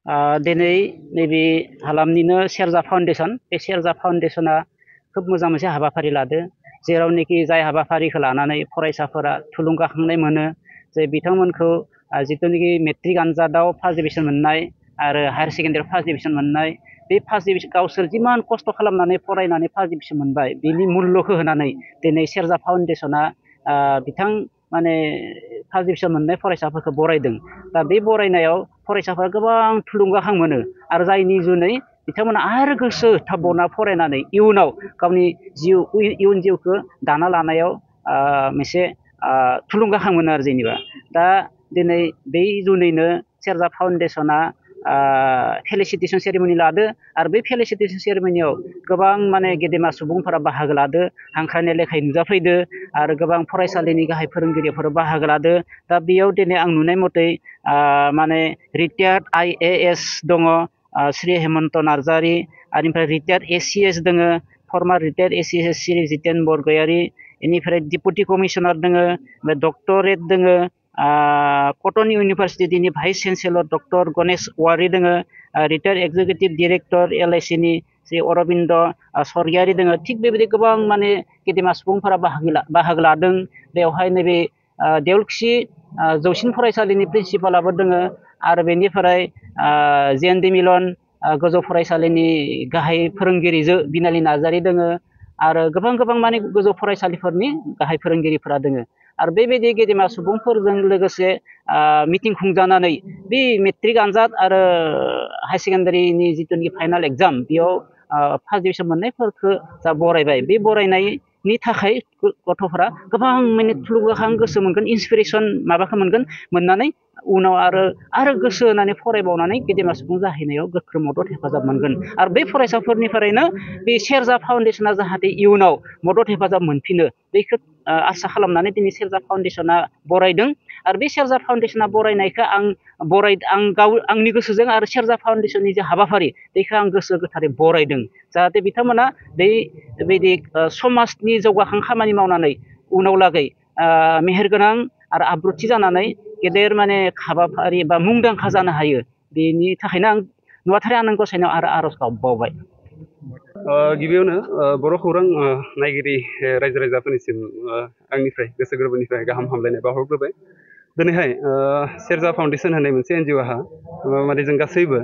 दिनै नैबे हालामनिनो सेरजा फाउन्डेसन बे सेरजा फाउन्डेसना खोब मोजां मोनसे हाबाफारि लादो जेरावनोखि जाय हाबाफारिखौ लानानै फरायसाफोरा थुलुंगाखांनाय मोनो जे बिथांमोनखौ जिथुनिखि मेट्रिक आनजादाव फार्स्ट डिभिजन मोननाय आरो हायार सेकेन्डारियाव फार्स्ट डिभिजन मोननाय बे फार्स्ट डिभिजन गावसोर जिमान खस्थ' खालामनानै फरायनानै फार्स्ट डिभिजन मोनबाय बिनि मुल्यखौ होनानै दिनै सेरजा फाउन्डेसना बिथां माने फार्स्ट डिभिजन मोननाय फरायसाफोरखौ बरायदों दा बे बरायनायाव फरायसाफोरा गोबां थुलुंगाखां मोनो आरो जायनि जुनै बिथांमोना आरो गोसो होथाबबावना फरायनानै इयुनाव गावनि इयुन जिउखौ दाना लानायाव मोनसे थुलुंगाखां मोनो आरो जेनेबा दा दिनै बै जुनैनो सेरजा फाउन्डेसना फेलिसिटेसन सेरेमनि लादो आरो बे फेलिसिटेसन सेरेमनियाव गोबां माने गेदेमा सुबुंफोरा बाहागो लादो हांख्रायनाय लेखायै नुजाफैदो आरो गोबां फरायसालिनि गाहाय फोरोंगिरिफोर बाहागो लादो दा बेयाव दिनै आं नुनाय मथे माने रिटायार्ड IAS दङ श्री हेमन्त नार्जारि आरो रिटायार्ड ACS दङ फर्मार रिटायार्ड ACS श्री जितेन बरगयारि बेनिफ्राय डिपुटि कमिसनार दङ डक्टरेट दङ कटन इउनिभार्सिटिनि भाइस चेन्सेलर डक्टर गणेश औवारि दङ रिटायार्ड एक्जिकिउटिभ डिरेक्टर LIC नि श्री अरबिन्द सरगियारि दङ थिग बेबायदि गोबां माने गेदेमा सुबुंफोरा बाहागो लादों बेवहाय नैबे देवलखुसि जौसिन फरायसालिनि प्रिन्सिपालाबो दङ आरो बेनिफ्राय JND मिलन गोजौ फरायसालिनि गाहाय फोरोंगिरि बिनालि नार्जारि दङ आरो गोबां माने गोजौ फरायसालिफोरनि गाहाय फोरोंगिरिफोरा दङ आरो बेबायदि गेदेमा सुबुंफोरजों लोगोसे मिटिं खुंजानानै बे मेट्रिक आनजाद आरो हायार सेकेन्डारिनि जिथुनिखि फाइनाल एग्जाम बेयाव फार्स्ट डिभिजन मोननायफोरखौ जा बरायबाय बे बरायनायनि थाखाय गथ'फोरा गोबां माने थुलुंगाखां गोसो मोनगोन इन्सपिरेसन माबाखौ मोननानै उनाव आरो गोसो होनानै फरायबावनानै गेदेमा सुबुं जाहैनायाव गोख्रों मदद हेफाजाब मोनगोन आरो बे फरायसाफोरनिफ्रायनो बे सेरजा फाउन्डेसना जाहाथे इयुनाव मदद हेफाजाब मोनफिनो बेखौ आसा खालामनानै दिनै सेरजा फाउन्डेसना बरायदों आरो बे सेरजा फाउन्डेसना बरायनायखौ आं गाव आंनि गोसोजों आरो सेरजा फाउन्डेसननि जे हाबाफारि बेखौ आं गोसो गोथारै बरायदों जाहाथे बिथांमोना बेबायदि समाजनि जौगाखां खामानि मावनानै उनाव लागै मेहेरगोनां आरो आब्रुथि जानानै गेदेर माने हाबाफारि बा मुंदांखा जानो हायो बेनि थाखायनो आं नुवाथारि आनान गसाइनाव आरो आरज गाबबावबाय गिबियावनो बर' खौरां नायगिरि रायजो राजाफोरनिसिम आंनिफ्राय गोसो गोरबोनिफ्राय गाहाम हामलायनाय बावहरग्रोबाय दिनैहाय सेरजा फाउन्डेसन होननाय मोनसे NGO हा माने जों गासैबो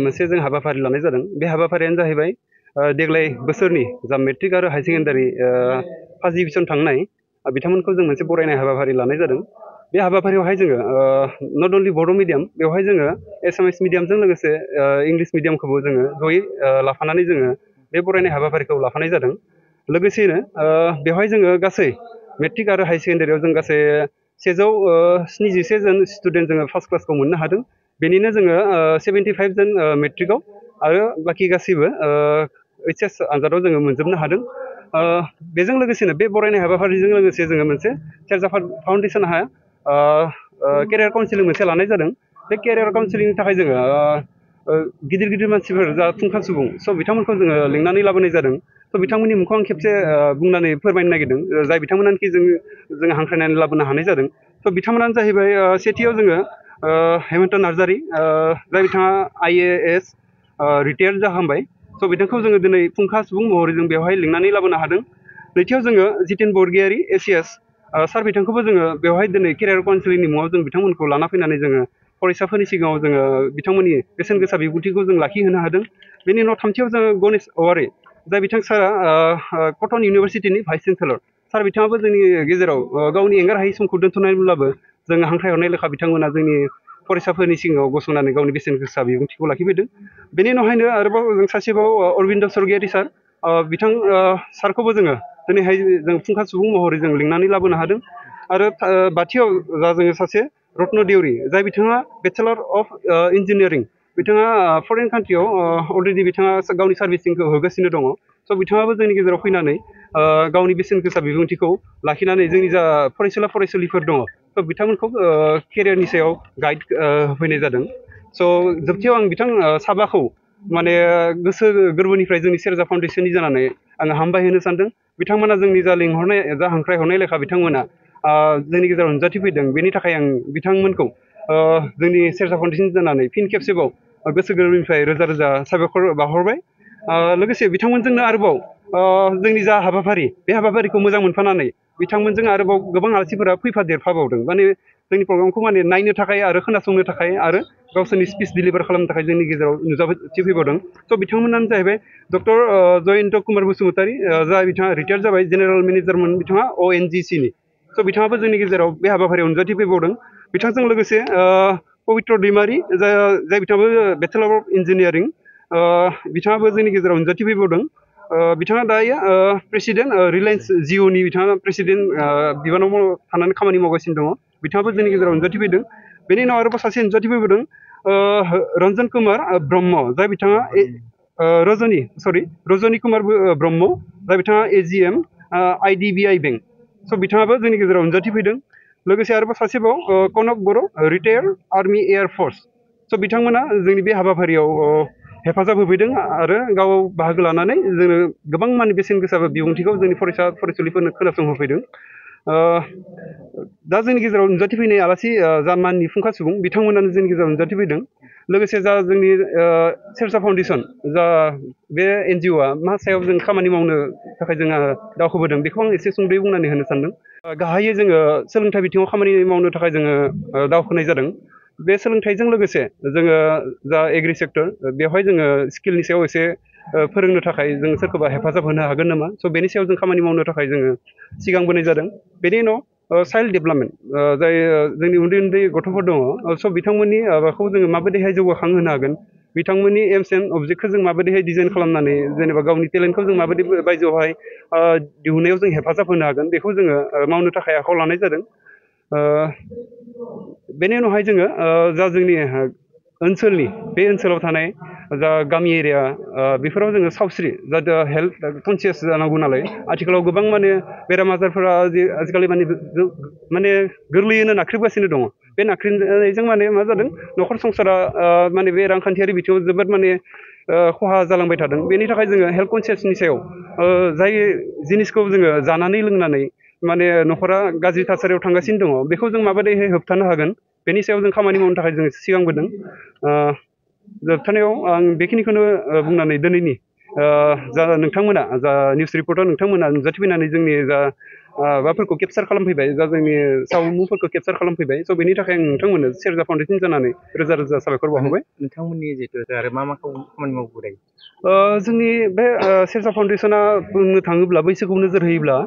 मोनसे जों हाबाफारि लानाय जादों बे हाबाफारियानो जाहैबाय देग्लाय बोसोरनि जा मेट्रिक आरो हायार सेकेन्डारि फार्स्ट डिभिजन थांनाय बिथांमोनखौ जों मोनसे बरायनाय हाबाफारि लानाय जादों बे हाबाफारियावहाय जोङो नट अनलि बर' मिडियाम बेवहाय जोङो एसामिस मिडियामजों लोगोसे इंलिश मिडियामखौबो जोङो जयै लाफानानै जोङो बे बरायनाय हाबाफारिखौ लाफानाय जादों लोगोसेनो बेवहाय जोङो गासै मेट्रिक आरो हायार सेकेन्डारियाव जों गासै 177 जन स्टुडेन्ट जोङो फार्स्ट क्लासखौ मोननो हादों बेनिनो जोङो 75 जन मेट्रिकआव आरो बाखि गासैबो HS आनजादाव जोङो मोनजोबनो हादों बेजों लोगोसेनो बे बरायनाय हाबाफारिजों लोगोसे जोङो मोनसे सेरजा फाउन्डेसनहा केरियार काउन्सिलिं मोनसे लानाय जादों बे केरियार काउन्सिलिंनि थाखाय जोङो गिदिर मानसिफोर जा फुंखा सुबुं स' बिथांमोनखौ जोङो लिंनानै लाबोनाय जादों स' बिथांमोननि मुंखौ आं खेबसे बुंनानै फोरमायनो नागिरदों जाय बिथांमोनानोखि जोङो हांख्रायनानै लाबोनो हानाय जादों स' बिथांमोनानो जाहैबाय सेथियाव जोङो हेमन्त नार्जारि जाय बिथाङा IAS रिटायार्ड जाहांबाय स' बिथांखौ जोङो दिनै फुंखा सुबुं महरै जों बेवहाय लिंनानै लाबोनो हादों नैथियाव जोङो जितेन बरगयारि ACS सार बिथांखौबो जोङो बेवहाय दिनै केरियार काउन्सिलिंनि मुङाव जों बिथांमोनखौ लाना फैनानै जोङो फरायसाफोरनि सिगाङाव जोङो बिथांमोननि बेसेन गोसा बिबुंथिखौ जों लाखिहोनो हादों बेनि उनाव थामथियाव जोङो गणेश औवारि जाय बिथां सारा कटन इउनिभार्सिटिनि भाइस चेन्सेलर सार बिथाङाबो जोंनि गेजेराव गावनि एंगार हायै समखौ दोनथ'नायब्लाबो जोङो हांख्रायहरनाय लेखा बिथांमोना जोंनि फरायसाफोरनि सिगाङाव गसंनानै गावनि बेसेन गोसा बिबुंथिखौ लाखिफैदों बेनि उनावहायनो आरोबाव जों सासेबाव अरबिन्द सरगियारि सार बिथां सारखौबो जोङो दिनैहाय जों फुंखा सुबुं महरै जों लिंनानै लाबोनो हादों आरो बाथियाव जा जोङो सासे रत्न देउरि जाय बिथाङा बेचेलर अफ इन्जिनियारिं बिथाङा फरेन कान्ट्रियाव अलरेडि बिथाङा गावनि सार्भिसिंखौ होगासिनो दङ स' बिथाङाबो जोंनि गेजेराव फैनानै गावनि बेसेन गोसा बिबुंथिखौ लाखिनानै जोंनि जा फरायसुलिफोर दङ स' बिथांमोनखौ केरियारनि सायाव गाइड होफैनाय जादों स' जोबथियाव आं बिथां साबाखौ माने गोसो गोरबोनिफ्राय जोंनि सेरजा फाउन्डेसननि जानानै आङो हामबाय होनो सानदों बिथांमोना जोंनि जा लिंहरनाय जा हांख्रायहरनाय लेखा बिथांमोना जोंनि गेजेराव नुजाथिफैदों बेनि थाखाय आं बिथांमोनखौ जोंनि सेरजा फाउन्डेसन जानानै फिन खेबसेबाव गोसो गोरबोनिफ्राय रोजा रोजा साबायखर बावहरबाय लोगोसे बिथांमोनजोंनो आरोबाव जोंनि जा हाबाफारि बे हाबाफारिखौ मोजां मोनफानानै बिथांमोनजों आरोबाव गोबां आलासिफोरा फैफादेरफाबावदों माने जोंनि प्रग्रामखौ माने नायनो थाखाय आरो खोनासंनो थाखाय आरो गावसोरनि स्पिच डिलिभार खालामनो थाखाय जोंनि गेजेराव नुजाथिफैबावदों स' बिथांमोनानो जाहैबाय डक्टर जयन्त कुमार बसुमतारी जाय बिथाङा रिटायार जाबाय जेनेरेल मेनेजारमोन बिथाङा ONGC नि स' बिथाङाबो जोंनि गेजेराव बे हाबाफारियाव नुजाथिफैबावदों बिथांजों लोगोसे पबित्र दैमारि जाय बिथाङाबो बेचेलर अफ इन्जिनियारिं बिथाङाबो जोंनि गेजेराव नुजाथिफैबावदों बिथाङा दायो प्रेसिडेन्ट रिलायन्स जिअ'नि बिथाङा प्रेसिडेन्ट बिबानाव थानानै खामानि मावगासिनो दङ बिथाङाबो जोंनि गेजेराव नुजाथिफैदों बेनि उनाव आरोबाव सासे नुजाथिफैबावदों रन्जन कुमार ब्रह्म जाय बिथाङा रजनी कुमार ब्रह्म जाय बिथाङा AGM IDBI बेंक स' बिथाङाबो जोंनि गेजेराव नुजाथिफैदों लोगोसे आरोबाव सासेबाव कनक बर' रिटायार्ड आर्मि एयार फर्स स' बिथांमोना जोंनि बे हाबाफारियाव हेफाजाब होफैदों आरो गाव बाहागो लानानै जोंनो गोबां माने बेसेन गोसा बिबुंथिखौ जोंनि फरायसा फरायसुलिफोरनो खोनासंहोफैदों दा जोंनि गेजेराव नुजाथिफैनाय आलासि जा माननि फुंखा सुबुं बिथांमोनानो जोंनि गेजेराव नुजाथिफैदों लोगोसे जा जोंनि सेरजा फाउन्डेसन जा बे NGOआ मा सायाव जों खामानि मावनो थाखाय जोंहा दावखोबोदों बेखौ आं एसे सुंद'यै बुंनानै होनो सानदों गाहायै जोङो सोलोंथाइ बिथिङाव खामानि मावनो थाखाय जोङो दावखोनाय जादों बे सोलोंथाइजों लोगोसे जोङो जा एग्रि सेक्टर बेवहाय जोङो स्किलनि सायाव एसे फोरोंनो थाखाय जों सोरखौबा हेफाजाब होनो हागोन नामा स' बेनि सायाव जों खामानि मावनो थाखाय जोङो सिगांबोनाय जादों बेनि उनाव चाइल्ड डेभेलपमेन्ट जाय जोंनि उन्दै उन्दै गथ'फोर दङ स' बिथांमोननि माबाखौ जोङो माबायदिहाय जौगाखांहोनो हागोन बिथांमोननि एम्स एन्ड अबजेक्टखौ जों माबायदिहाय डिजाइन खालामनानै जेनेबा गावनि टेलेन्टखौ जों माबायदि बायजोआवहाय दिहुननायाव जों हेफाजाब होनो हागोन बेखौ जोङो मावनो थाखाय आखायाव लानाय जादों बेनि उनावहाय जोङो जा जोंनि ओनसोलनि बे ओनसोलाव थानाय जा गामि एरिया बेफोराव जोङो सावस्रि जा हेल्थ कनसियास जानांगौ नालाय आथिखालाव गोबां माने बेराम आजारफोरा आजिखालि माने गोरलैयैनो नाख्रेबगासिनो दङ बे नाख्रेबनायजों माने मा जादों न'खर संसारा माने बे रांखान्थियारि बिथिङाव जोबोद माने खहा जालांबाय थादों बेनि थाखाय जोङो हेल्थ कनसियासनि सायाव जाय जिनिसखौ जोङो जानानै लोंनानै माने न'खरा गाज्रि थासारियाव थांगासिनो दङ बेखौ जों माबायदिहाय होबथानो हागोन बेनि सायाव जों खामानि मावनो थाखाय जों सिगांबोदों जोबथानायाव आं बेखिनिखौनो बुंनानै दिनैनि जा नोंथांमोना जा निउस रिपर्टार नोंथांमोना नुजाथिफैनानै जोंनि जा माबाफोरखौ केपचार खालामफैबाय जा जोंनि सावमुंफोरखौ केपचार खालामफैबाय स' बेनि थाखाय आं नोंथांमोननो सेरजा फाउन्डेसन जानानै रोजा रोजा साबायखर बावहरबाय नोंथांमोननि जिहेतु आरो मा खामानि मावबोदों जोंनि बे सेरजा फाउन्डेसना बुंनो थाङोब्ला बैसोखौ नोजोर होयोब्ला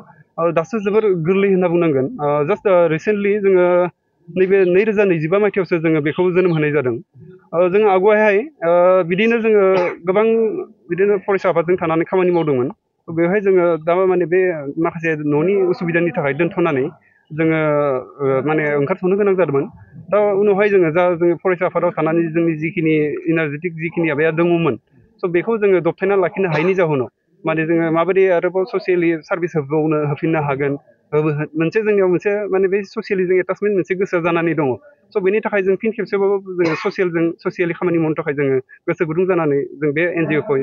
दासो जोबोर गोरलै होनना बुंनांगोन जास्ट रिसेन्टलि जोङो नैबे 2025 मायथाइयावसो जोङो बेखौ जोनोम होनाय जादों जों आवगायहाय बिदिनो जोङो गोबां बिदिनो फरायसा आफादजों थानानै खामानि मावदोंमोन बेवहाय जोङो दा माने बे माखासे न'नि उसुबिदानि थाखाय दोनथ'नानै जोङो माने ओंखारथ'नो गोनां जादोंमोन दा उनावहाय जोङो जा जोङो फरायसा आफादाव थानानै जोंनि जिखिनि इनार्जेटिक जिखिनि माबाया दङमोन स' बेखौ जोङो दबथायना लाखिनो हायैनि जाहोनाव माने जोङो माबायदि आरोबाव ससियेलि सार्भिस होफिननो हागोन मोनसे जोंनियाव मोनसे माने बे ससियेलि जों एटाचमेन्ट मोनसे गोसो जानानै दङ स' बेनि थाखाय जों फिन खेबसेबाबो जोङो ससियेलि खामानि मावनो थाखाय जोङो गोसो गुदुं जानानै जों बे NGOखौ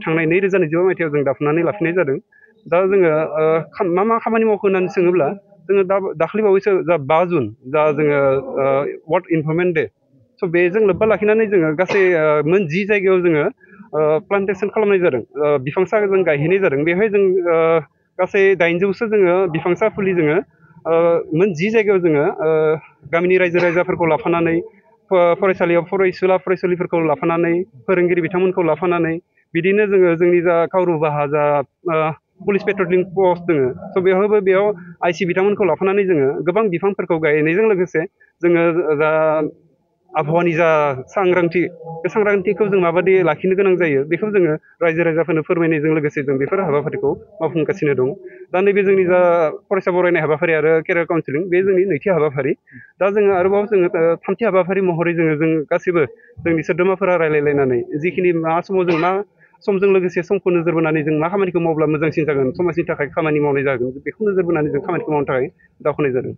थांनाय 2025 मायथाइयाव जों दाफुंनानै लाफिननाय जादों दा जोङो मा खामानि मावखो होननानै सोङोब्ला जोङो दाख्लैबावैसो जा 5 जुन जा जोङो वर्ल्ड इनभारनमेन्ट डे स' बेजों लोब्बा लाखिनानै जोङो गासै मोन 10 जायगायाव जोङो प्लान्टेसन खालामनाय जादों बिफांसा जों गायहैनाय जादों बेवहाय जों गासै 800सो जोङो बिफांसा फुलि जोङो मोन 10 जायगायाव जोङो गामिनि रायजो राजाफोरखौ लाफानानै फरायसालियाव फरायसुलिफोरखौ लाफानानै फोरोंगिरि बिथांमोनखौ लाफानानै बिदिनो जोङो जोंनि जा कावरुबाहा जा पुलिस पेट्रलिं पस्ट दोङो स' बेयाव IC बिथांमोनखौ लाफानानै जोङो गोबां बिफांफोरखौ गायनायजों लोगोसे जोङो जा आबहावानि जा सांग्रांथि बे सांग्रांथिखौ जों माबायदि लाखिनो गोनां जायो बेखौ जोङो रायजो राजाफोरनो फोरमायनायजों लोगोसे जों बेफोर हाबाफारिखौ मावफुंगासिनो दं दा नैबे जोंनि जा फरायसा बरायनाय हाबाफारि आरो केरियार काउन्सिलिं बे जोंनि नैथि हाबाफारि दा जोङो आरोबाव जोङो थामथि हाबाफारि महरै जों गासैबो जोंनि सोद्रोमाफोरा रायलायलायनानै जिखिनि मा समाव जों मा समजों लोगोसे समखौ नोजोर बोनानै जों मा खामानिखौ मावब्ला मोजांसिन जागोन समाजनि थाखाय खामानि मावनाय जागोन बेखौ नोजोर बोनानै जों खामानिखौ मावनो थाखाय दावखोनाय जादों